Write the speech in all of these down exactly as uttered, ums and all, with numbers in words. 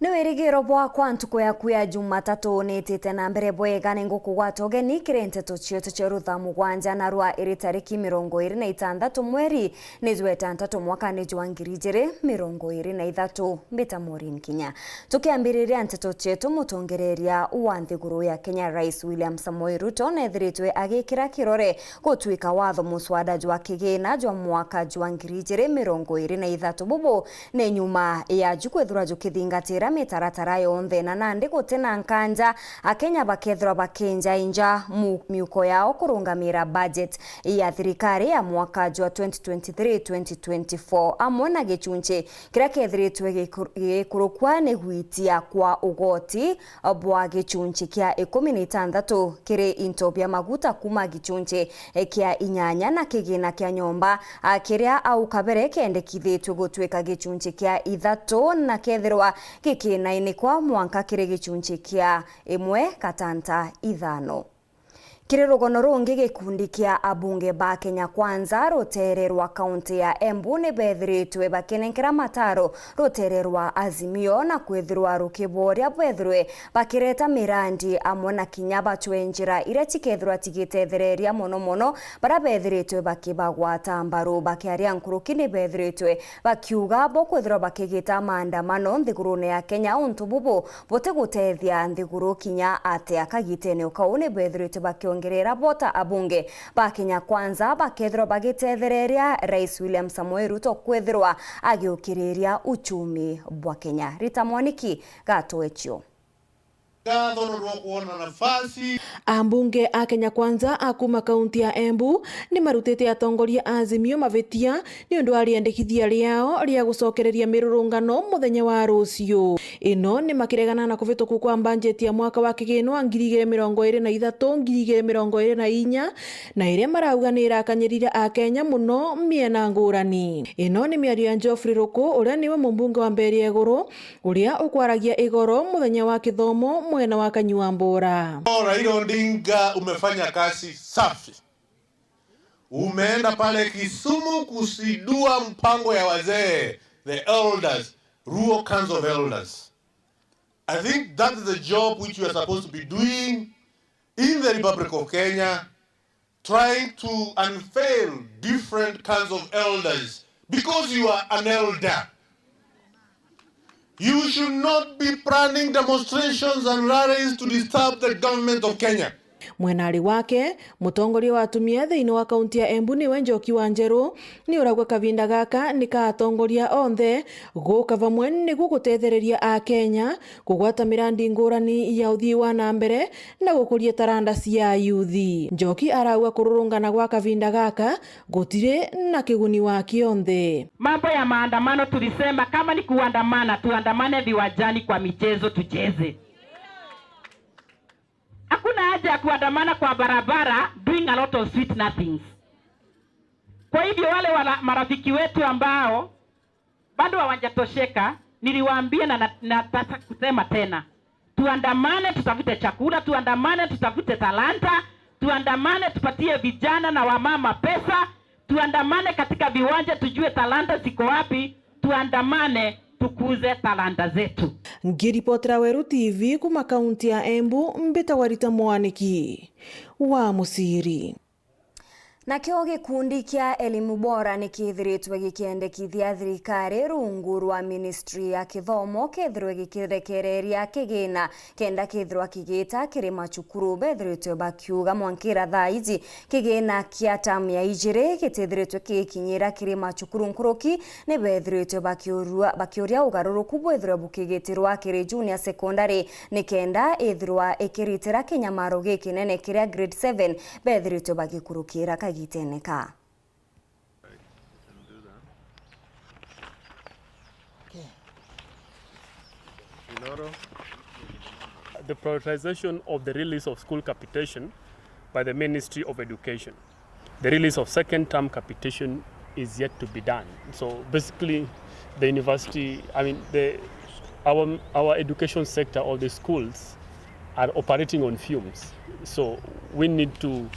Ni wirigiro bwakwa ntuku yaku ya Jumatatu nitite na mbere bwega. Ni ngukugwata ugeni kiri nteto cietu cia rutha mugwanja na rwa iri tariki mirongo iri na itantatu mweri ni jwa itantatu mwakani jwa ngiri ijiri mirongo iri na ithatu. Mbita Maureen Kinya. Tukiambiriria nteto cietu, mutongereria wa nthiguru ya Kenya, Rais William Samoei Ruto, nethiritwe agikira kirore gutwika watho muswada jwa kigina jwa mwaka jwa ngiri ijiri mirongo iri na ithatu. Bubu ni nyuma ya ju kwithirwa jukithingatira mitaratara yonthe, na nandi guti na nkanja Akenya bakethirwa bakinjainja mu-, miuko yao kurungamira budget ya thirikari ya mwaka jwa twenty twenty-three twenty twenty-four, amwe na gichunchi kiria kethiritwe gikur-, gikurukwa ni gwitia kwa ugoti bwa gichunchi kia ikumi na itantatu kiri into bia maguta kuma gichunchi kia inyanya na kigina kia nyomba, a, kiria au kabere kendekithitue gutwika gichunchi kia ithatu na kethirwa gikinainikwa mwanka kiri gichunchi kia imwe gatanta ithano. Kiri rugono rungi, gikundi kia abunge ba Kenya Kwanza rutere rwa kaunti ya Embu ni bethiritwe bakinenkera mataro rutere rwa Azimio na kwithirwa rukiboria bethirwe bakireta mirandi amwe na kinya bacwe njira iria cikethirwa cigitethereria mono mono baria bethiritwe bakibagwata mbaru. Bakiaria nkuruki ni bethiritwe bakiuga bo kwithirwa bakigita maandamano nthigurune ya Kenya untu bubu butigutethia nthiguru kinya atia. Kagitene o kau ni bethiritwe bakiongerera bo ta abunge ba Kenya Kwanza bakethirwa bagitethereria Rais William Samoei Ruto kwithirwa agiukiriria uchumi bwa Kenya. Rita Mwaniki gatwecio. Ngatho nontu bwa kwona nafasi. Ambunge a Kenya Kwanza a kuma kaunti ya Embu ni marutite atongoria a Azimio mavitia ni undu wa riendekithia riao ria gucokereria mirurungano muthenya wa ruciu. Ino ni makiregana na kuvitukwa kwa mbanjeti ya mwaka wa kigina wa ngiri igiri mirongo iri na ithatu, ngiri igiri mirongo iri na inya, na iria marauga ni irakanyirire Akenya muno miena ngurani. Ino ni miario ya Geoffrey Ruku, uria niwe mumbunge wa Mberia Iguru, uria ukwaragia igoro muthenya wa kithomo mwena wa Kanyua Mbora. Oh, Raila Odinga, umefanya kazi safi. Umeenda pale Kisumu kuzindua mpango ya wazee, the elders, Luo Council of Elders. I think that is the job which you are supposed to be doing in the Republic of Kenya, trying to unveil different kinds of elders, because you are an elder. You should not be planning demonstrations and rallies to disturb the government of Kenya. Mwenari wake, mutongoria wa atumia thiini wa kaunti ya Embu niwe Njoki wa Njeru, ni uragwa kavinda gaka ni ka atongoria onthe guka vamwe niguo gutethereria Akenya kugwata mirandi ngurani ya uthii wa na mbere na gukuria taranda cia ayuthi. Njoki arauga kururungana gwa kavinda gaka gutiri na kiguni wa kionthe. Mambo ya maandamano, tulisema kama ni kuandamana, tuandamane viwanjani kwa michezo, tucheze. Hakuna haja ya kuandamana kwa barabara doing a lot of sweet nothings. Kwa hivyo wale wala, marafiki wetu ambao bado hawajatosheka, niliwaambia na, na, nataka kusema tena. Tuandamane tutafute chakula, tuandamane tutafute talanta, tuandamane tupatie vijana na wamama pesa, tuandamane katika viwanja tujue talanta ziko wapi, tuandamane tukuze talanta zetu. Ngiripotera Weru T V kuma kaunti ya Embu, mbitagwa Rita Mwaniki wa Musiri. Nakio gikundi kia Elimu Bora ni kithiritwe gikiendekithia thirikari rungu rwa ministry ya kithomo kethirwe gikirekereria kigina kenda kethirwa kigita kiri macukuru. Bethiritwe bakiuga mwankira thaa iji kigina kia term ya ijiri gitithiritwe gikinyira kiri macukuru nkuruki, ni bethiritwe bakiurua-, bakiuria ugaruruku bwithirwe bukigitirwa kiri junior secondary, ni kenda ithirwa ikiritira kinyamaro gikinene kiria grade seven bethiritwe bagikurukira kagitene ka. The prioritization of the release of school capitation by the Ministry of Education. The release of second term capitation is yet to be done. So basically, the university, I mean, the, our, our education sector or the schools are operating on fumes. So we need to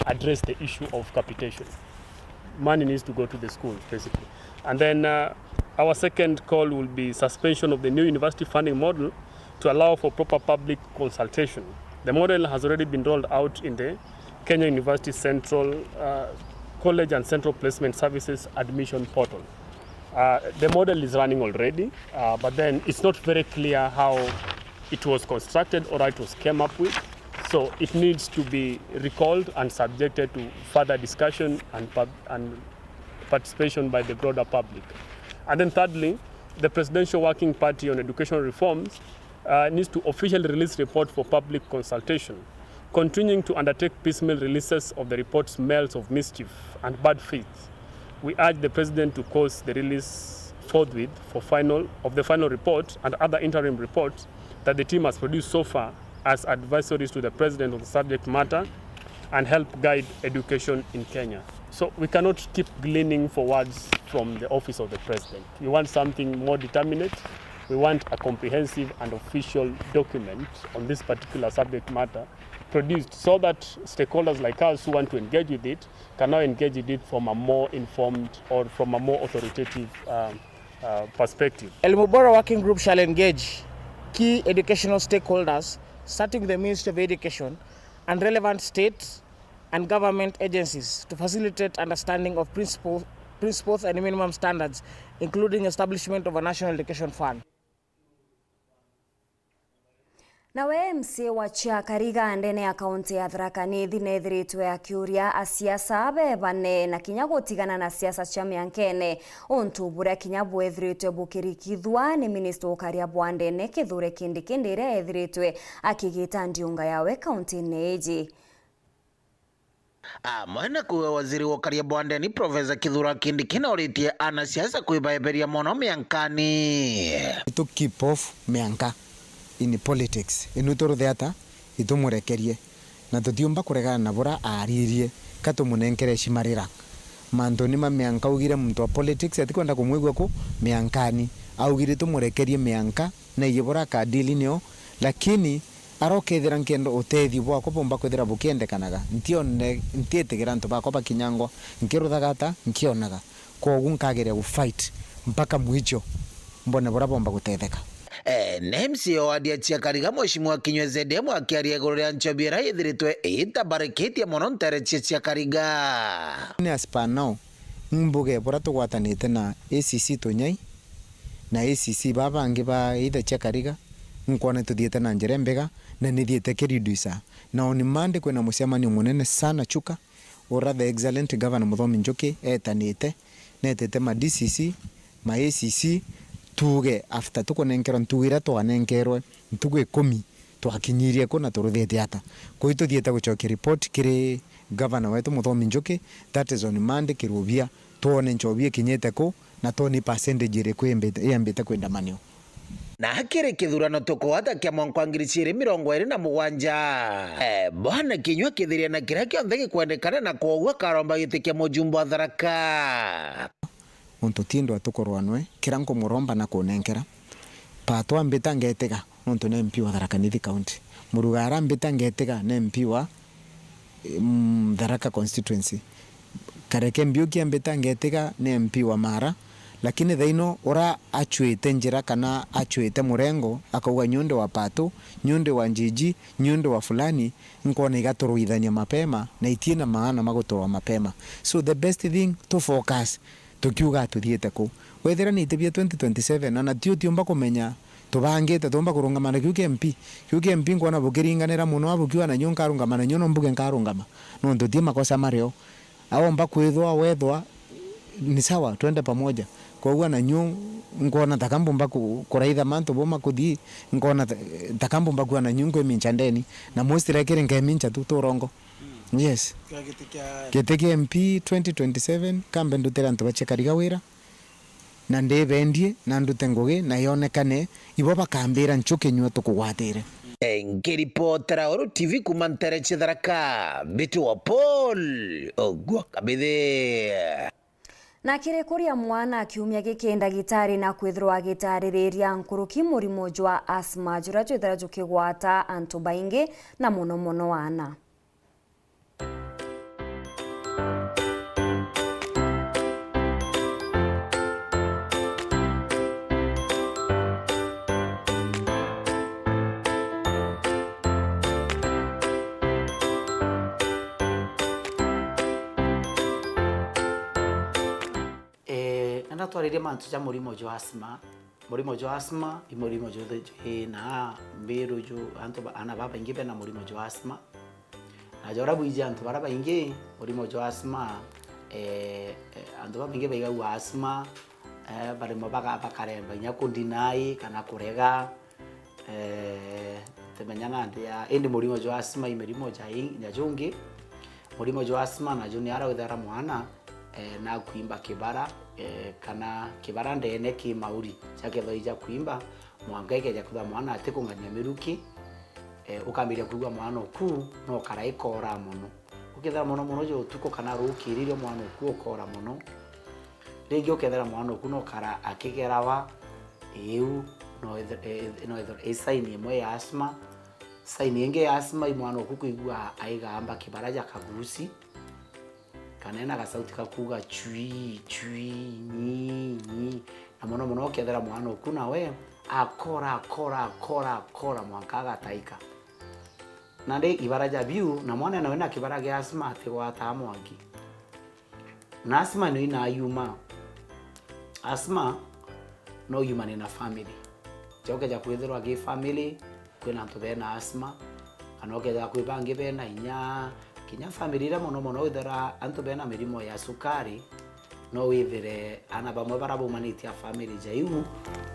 address the issue of capitation. Money needs to go to the schools, basically. And then, uh, Our second call will be suspension of the new university funding model to allow for proper public consultation. The model has already been rolled out in the Kenya University Central, uh, College and Central Placement Services admission portal. Uh, the model is running already, uh, but then it's not very clear how it was constructed or how it was came up with. So it needs to be recalled and subjected to further discussion and pub-, and participation by the broader public. And then thirdly, the Presidential Working Party on Educational Reforms, uh, needs to officially release report for public consultation. Continuing to undertake piecemeal releases of the report smells of mischief and bad faith. We urge the President to cause the release forthwith for final, of the final report and other interim reports that the team has produced so far as advisories to the President on the subject matter and help guide education in Kenya. So we cannot keep gleaning for words from the office of the President. We want something more determinate. We want a comprehensive and official document on this particular subject matter produced so that stakeholders like us who want to engage with it can now engage with it from a more informed or from a more authoritative, um, uh, perspective. Elimu Bora Working Group shall engage key educational stakeholders, starting with the Ministry of Education and relevant state and government agencies, to facilitate understanding of principle, principles and minimum standards, including establishment of a National Education Fund. Nawe M C A wa Chiakariga ndene ya kaunti ya Tharaka Nithi neethiritwe akiuria asiasa beebane na kinya gutigana na siasa cia miankene, untu buria kinya bwethiritwe bukirikithua ni minista ukaria bwa ndene Kithure Kindiki ndiria eethiritwe akigita ndiunga yawe kauntine iji. Amwe na kuuga waziri wa ukaria bwa ndene Professor Kithure Kindiki nauritie anasiasa kwibaeberia mono miankani. To keep off mianka in politics. Inu turuthe ata? Itumurekerie. Na tutiumba kuregana na bura aaririe, ka tumunenkere heshima rira. Mantuni ma mianka augire muntu wa politics atikwenda kumwigua ku miankani. Augire tumurekerie mianka, na iye bura akadili nio, lakini ara ukethira nkenda utethio bwakwa bumba kwithira bukiendekanaga, ntione, ntietigira antu bakwa bakinyangwa, nkiruthaga ata, nkionaga. Kwogu nkageria gu fight mpaka mwicho, mbone bura bomba gutetheka. Ene M C A wa wadi ya Chiakariga, Mheshimiwa Kinyua Zedem, akiaria iguru ria nchobi iria ithiritwe itabarikitie mono nteere cia Chiakariga. Ni as per now, mbuge bura tugwatanite na A C C Tunyai, na A C C baa bangi ba either Chiakariga, nkwona tuthiite na njira imbega, na nithiite kiri Idrisa. Na on Monday kwina mucemanio munene sana Chuka, ura the excellent Governor Muthomi Njuki etanite, netete ma D C C, ma A C C, tuuge after tukunenkerwa ntugu iria twanenkerwe, ntugu ikumi, twakinyirie ku na turuthite ata. Kwou tuthiite gucokia report kiri Governor wetu Muthomi Njuki, that is on Monday kirubia, twone nchobi ikinyite ku, na twone percentage iriku iambite, iambite kwindamanio. Na kiri kithurano tukugwata kia mwaka wa ngiri ciiri mirongo iri na mugwanja. Eh, Bwana Kinyua akithiria na kiria kionthe gikwendekana, na kwoguo akaromba giti kia mujumbe wa Tharaka. Untu ti ndwa tukorwa nwe, kiria nkumuromba na kunenkera. Pato ambita ngetiga, nontu ni M P wa Tharaka Nithi County. Murugara ambita ngetiga, ni M P wa, mm, Tharaka constituency. Kareke Mbiuki ambita ngetiga ni M P wa Mara, lakini thaino ura achuite njira kana achuite murengo, akauga, "Nyundi wa Pato, nyundi wa Njiji, nyundi wa fulani," nkwona igaturuithania mapema, na itie na maana ma guturwa mapema. So the best thing, to focus, tukiuga tuthiite ku. Wethira ni iti bia twenty twenty-seven, ona ti utiumba kumenya tubangite, tuumba kurungama na kiu kia M P. Kiu kia M P nkwona bukiringanira mono, a bukiuga na nyu nkarungama, na nyu no mbuge nkarungama. Nontu ti makosa mario. Aomba kwithwa, wethwa, ni sawa, twende pamoja. Kwoguo na nyu nkwona taka mbumba ku-, kuraitha mantu boma kuthii, nkwona ta-, taka mbumba kuuga na nyu nkwimincha ndeni. Na mostly kiri nkemincha tu, tu urongo. Yes. Kia giti kia M P twenty twenty-seven, kambe ndutire antu ba Chiakariga wira, na ndibendie, na ndute ngugi, na yonekane, ibo bakambira, "Nchuki nyua tukugwatire." Nkiripotera Uru T V kuuma nteere cia Tharaka, mbitwa Paul Ogwo Kabithi. Na kiri kuria mwana kiumia giki ndagitari na kwithirwa agitaririria nkuruki murimo jwa asthma juria jwithira jukigwata antu baingi na mono mono aana. Twaririe mantu ja murimo jwa asthma. Murimo jwa asthma i murimo jwi na mbiru ju antu ba, ana babaingi bena murimo jwa asthma. Na jora bwiji antu bara baingi murimo jwa asthma, eh, eh, antu babaingi baigagua asthma, eh, barimo baga-, bakaremba inya kundinai kana kurega. Eh, temenya nandi ya, indi murimo jwa asthma i mirimo ja i-, ja jungi. Murimo jwa asthma naju ni ara withara mwana, eh, nakuimba kibara, eh, kana kibara ndene ki mauri, jakethwa ija kuimba, mwanka ikeja kwithwa mwana atikung'ania miruki, eh, ukambiria kwigua mwana uku no kara ikora mono. Ukethira mono mono jo utuku kana rukiririo mwana uku ukora mono. Ringi ukethira mwana uku no kara akigerawa, iu no ithe-, e-, no ithe-, i sign imwe ya asthma. Sign ingi ya asthma i mwana uku kwigua aigamba kibara ja kagurusi, kana ena gasauti kakuga chui, chui, nyi, nyi. Na mono mono ukethira mwana uku nawe akora, akora, akora, akora mwanka agataika. Nandi ibara ja biu, na mwana nawe na kibara gia asthma atigwataa mwanki. Na asthma no inayuma. Asthma no yumane na family. Ja ukeja kwithirwa gi family kwina antu bena asthma, kana ukeja kwi bangi bena inya, kinya family iria mono mono withira antu bena mirimo ya sukari, no withire ana bamwe bara baumanitie a family ja iu,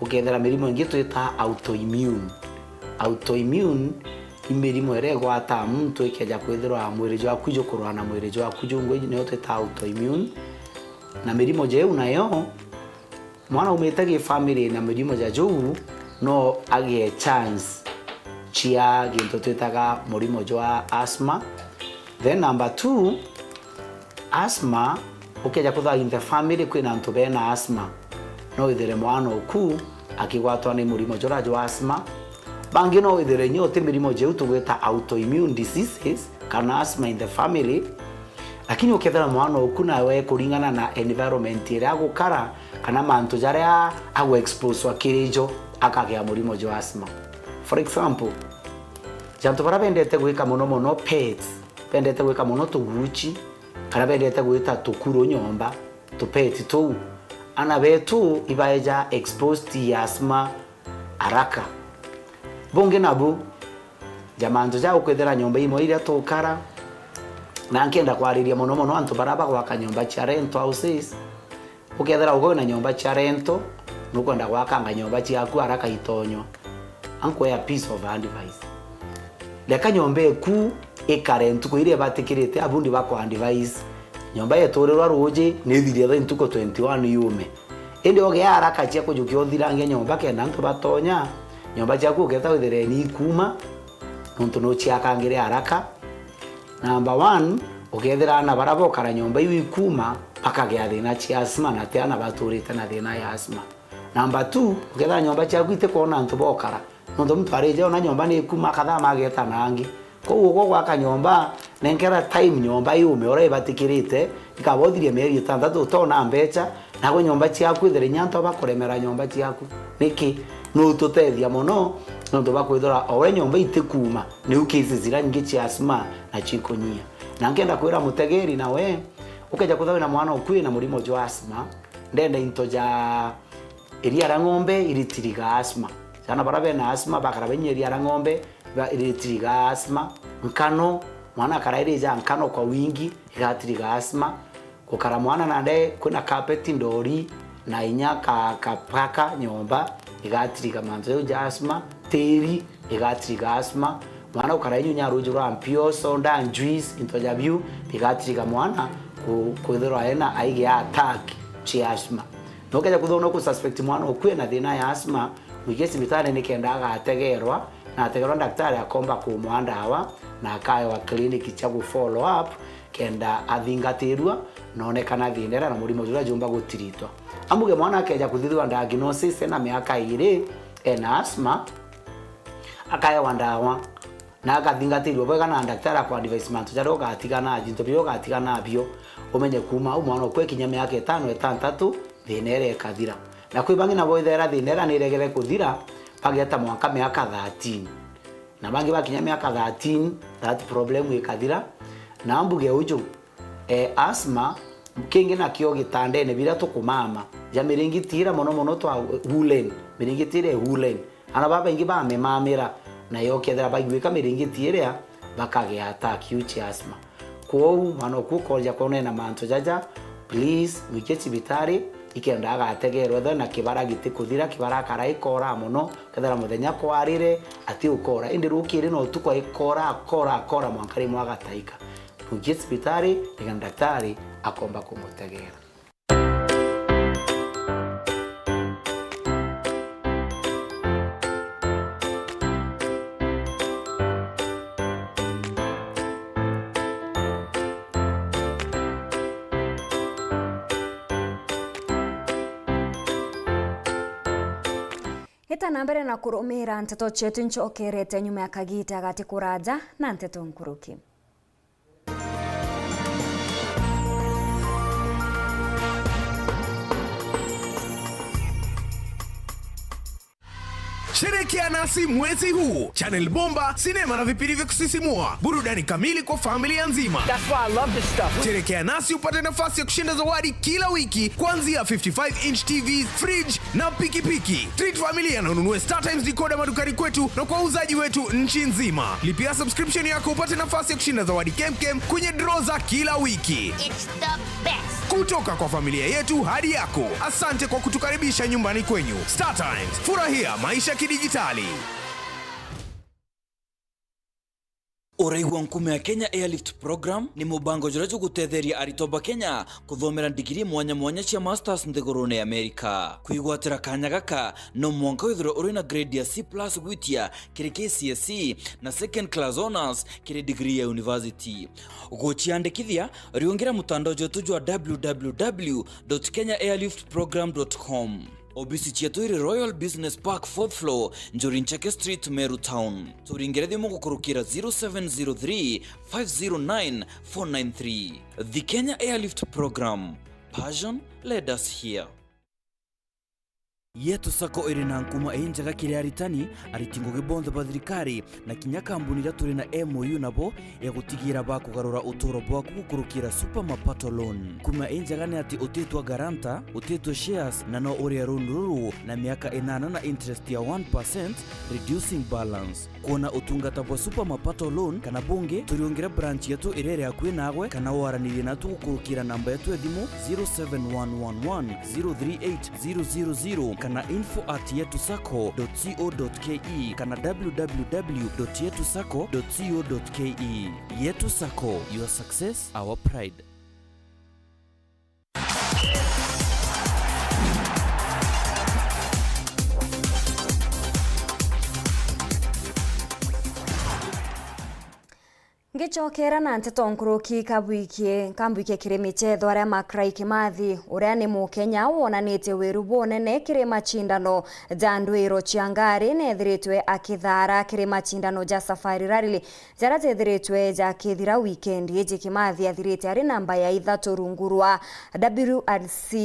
ukethira mirimo ingi twita autoimmune. Autoimmune i mirimo iria igwataa muntu ikeja kwithirwa mwiri jwaku jukurwa na mwiri jwaku jungi, niyo twita autoimmune. Na mirimo ja iu nayo, mwana umite gi family na mirimo ja juu, no agie chance cia gintu twitaga murimo jwa asthma. Then number two, asthma, ukeja kwithirwa in the family kwina antu bena asthma, no withire mwana uku akigwatwa ni murimo jura jwa asthma. Bangi no withire inya uti mirimo jeu tugwita autoimmune diseases kana asthma in the family, lakini ukethira mwana uku nawe kuringana na environment iria agukara kana mantu jaria agu exposewa kiri jo, akagea murimo jwa asthma. For example, jantu bara bendete gwika mono mono pets, bendete gwika mono tuguchi, kana bendete gwita tukuru nyomba, tupeti tuu, ana betu ibaeja exposed ya asthma haraka. Bungi nabu, ja mantu ja ukwithira nyomba imwe iria tukara, na nkenda kwariria mono mono antu bara bagwaka nyomba cia rent houses. Ukethira ugo wina nyomba cia rento, nukwenda gwakanga nyomba ciaku haraka itonywa. Ankwea piece of advice. Reka nyomba eku ikare ntuku iria ibatikirite, abundi bakwa advice. Nyomba yeturirwa ruji, nithirie thaa ntuku twenty-one yume. Indi ugea haraka cia kujukia uthirange nyomba kenda antu batonya, nyomba ciaku uketa withire ni ikuma, nontu nuciakangire haraka. Number one, ukethira ana bara bokara nyomba iu ikuma, bakagea thina cia asthma, na ti ana baturite na thina ya asthma. Number two, ukethira nyomba ciaku itikwona antu bokara, nontu muntu arija ona nyomba ni ikuma, akathama ageta na angi. Koguo ugo gwaka nyomba, nenkera time nyomba yume uria ibatikirite, ikaba uthirie mieri itantatu utona mbecha, nawe nyomba ciaku ithire inya antu bakuremera nyomba ciaku. Niki? Nututethia mono, nontu bakwithira o uria nyomba itikuma, niu cases iria nyingi cia asthma na cikunyia. Na nkenda kwira mutegeri nawe, ukeja kwithirwa wina mwana ukui na murimo jwa asthma, ndenda into ja iria ria ng'ombe iritiriga asthma. Ciana bara bena asthma bakara bainyia iria ria ng'ombe, ba-, iritiriga asthma. Nkano, mwana akara irija nkano kwa wingi, igatiriga asthma. Gukara mwana nande kwina carpet ndori, na inya ka, kapaka nyomba, igatiriga mantu jau ja asthma. Tiri, igatiriga asthma. Mwana gukara inyunya ruji rwa mpio, soda, juice, into ja biu, bigatiriga mwana ku-, kwithirwa ena aigia attack cia asthma. Na ukeja kwithirwa no ku suspect mwana uku ena thina ya asthma, mwikie cibitari nikenda agategerwa, na ategerwa ndaktari akomba kumwa ndawa, na akaewa clinic cia gu follow up, kenda athingatirua, na onekana thina iria na murimo juria jumba gutiritwa. Ambuge mwana akeja kuthithirwa diagnosis ena miaka iri, ena asthma, akaewa ndawa, na akathingatirua bwega na ndaktari akwa advice mantu jaria ugatiga na, into biria ugatiga nabio, umenye kuma au mwana ukwe kinya miaka itano, itantatu, thina iria ikathira. Na kwi bangi nabo ithera thina iria niregere kuthira, bageta mwanka miaka thirteen. Na bangi bakinya miaka thirteen, that problem ikathira. Na mbuge uju, eh, asthma, kingi nakio gitandene biria tukumama, ja miringiti iria mono mono twa woolen, miringiti iria woolen. Ana babaingi bamimamira, na yokethira baigwika miringiti iria, bakagea attack, huge asthma. Kwou mwana oku ukoja kwonena mantu jaja, please mwikie cibitari, ikenda agategerwa ethwe na kibara gitikuthira, kibara akara ikora mono, kethira muthenya kwarire, ati ukora, indi rukiri na utuku aikora, akora, akora, mwanka rimwe agataika. Mwikie cibitari, nikenda daktari akomba kumutegera. Ita na mbere na kurumira nteto cietu, ncokerete nyuma ya kagita gati kuraja na nteto nkuruki. Sherekea nasi mwezi huu. Channel bomba, sinema na vipindi vya kusisimua. Burudani kamili kwa familia nzima. That's why I love this stuff. Sherekea nasi upate nafasi ya kushinda zawadi kila wiki, kuanzia fifty-five inch T V, fridge na pikipiki. Treat familia na ununue StarTimes decoder madukani kwetu na kwa wauzaji wetu nchi nzima. Lipia subscription yako upate nafasi ya kushinda zawadi kemkem kwenye draw za kila wiki. It's the best. Kutoka kwa familia yetu hadi yako, asante kwa kutukaribisha nyumbani kwenyu. StarTimes, furahia maisha kidijitali. Uraigua nkume ya Kenya Airlift Program ni mubango juria jugutetheria aritwa ba Kenya kuthomera ndigiri mwanya mwanya cia masters nthigurune ya Amerika. Kwigwatira kanya gaka, no mwanka withirwe uri na grade ya C plus gwitia kiri K C S E na second class honours kiri degree ya university. Guciandikithia, riungira mutandao jwetu jwa w w w dot kenya airlift program dot com. Obisi cietu iri Royal Business Park, fourth floor, Njuri Ncheke Street, Meru Town. Turingire thimu gukurukira zero seven zero three, five zero nine, four nine three. The Kenya Airlift Program. Passion led us here. Yetu Sacco iri na nkuma injega kiri aritani, ariti ngugi bonthe ba thirikari, na kinya kambuni iria turi na M O U nabo ya gutigira bakugarura uturo bwaku gukurukira Super Mapato Loan. Nkuma injega ni ati utitwa guarantor, utitwa shares, na no urie loan ruru na miaka inana na interest ya one percent, reducing balance. Kwona utungata bwa Super Mapato Loan kana bungi, turiungire branch yetu iria iri akui naagwe, kana waranirie natu gukurukira namba yetu ya thimu zero seven one one one zero three eight zero zero zero kana info at yetu sacco dot co dot ke kana w w w dot yetu sacco dot co dot ke. Yetu Sacco, your success, our pride. Ngicokera na nteto nkuruki, kabwikie, nkambwikie kiri michetho aria Mackay Kimathi, uria ni Mukenya wonanitie wiru bunene kiri macindano ja ndwiro cia ngari, nethiritwe akithara kiri macindano ja Safari Rally jaria jethiritwe jakithira wikendi iji. Kimathi athirite ari namba ya ithatu rungu rwa W R C